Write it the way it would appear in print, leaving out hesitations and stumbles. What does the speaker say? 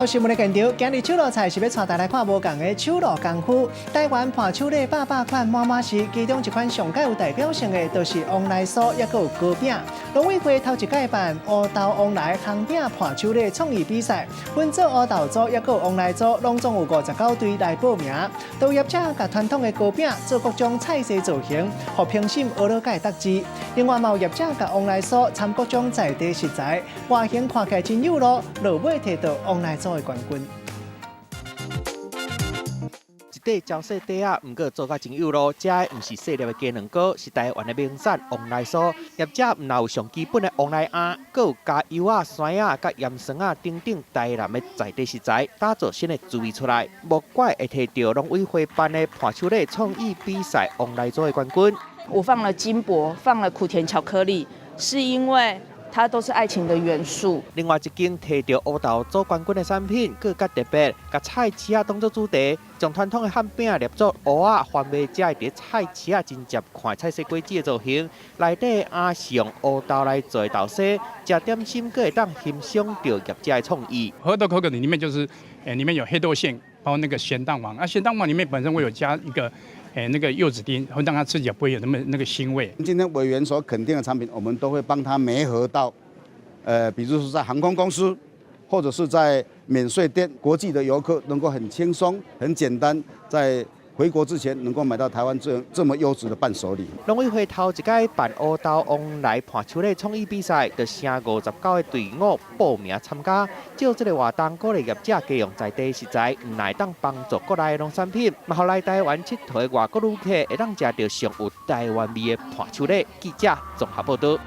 新聞的現場，今日手路菜是欲帶大家來看無仝的手路功夫。台灣伴手禮百百款滿滿是，其中一款上蓋有代表性的，就是旺來酥，抑閣有糕餅。農委會頭一擺辦烏豆旺來烘餅伴手禮創意比賽，分做烏豆組，抑閣有旺來組，攏總有59隊來報名。都業者共傳統的糕餅做各種菜色造型，予評審學了解得知。另外，嘛有業者共旺來酥摻各種在地食材，外形看起來真有路，落尾提到旺來組的冠軍。一塊焦細塊仔，毋過做甲真有路。食的毋是細粒的雞卵糕，是台灣的名產旺來酥。業者毋但有上基本的旺來餡，閣有加柚仔、酸仔、佮鹽酸仔等等台南的在地食材，打造新的滋味出來。無怪會提著農委會辦的伴手禮創意比賽旺來組的冠軍。我放了金箔，放了苦甜巧克力，是因為它都是愛情的元素。另外一間提著烏豆組冠軍的產品，閣較特別，共菜市仔當做主題，將傳統的餡餅捏做芋仔、番麥遮佇菜市仔真捷看菜色果子的造型，內底餡是用烏豆來做的豆沙，食點心閣會當欣賞著業者的創意。黑豆可可裡面就是，裡面有黑豆餡，包括那個鹹蛋黃，啊，鹹蛋黃裡面本身會有加一個，那個柚子丁，會讓它吃起來不會有那麼那個腥味。今天委員所肯定的產品，我們都會幫他媒合到，比如說在航空公司，或者是在免稅店，國際的遊客能夠很輕鬆、很簡單，在回國之前能夠買到台灣這麼優質的伴手禮。農委會頭一擺辦烏豆旺來伴手禮創意比賽，就成59個隊伍報名參加。藉這個活動，鼓勵業者加用在地食材，毋但會當幫助國內的農產品，嘛予來台灣𨑨迌的外國旅客會當食著上有台灣味的伴手禮。記者綜合報道。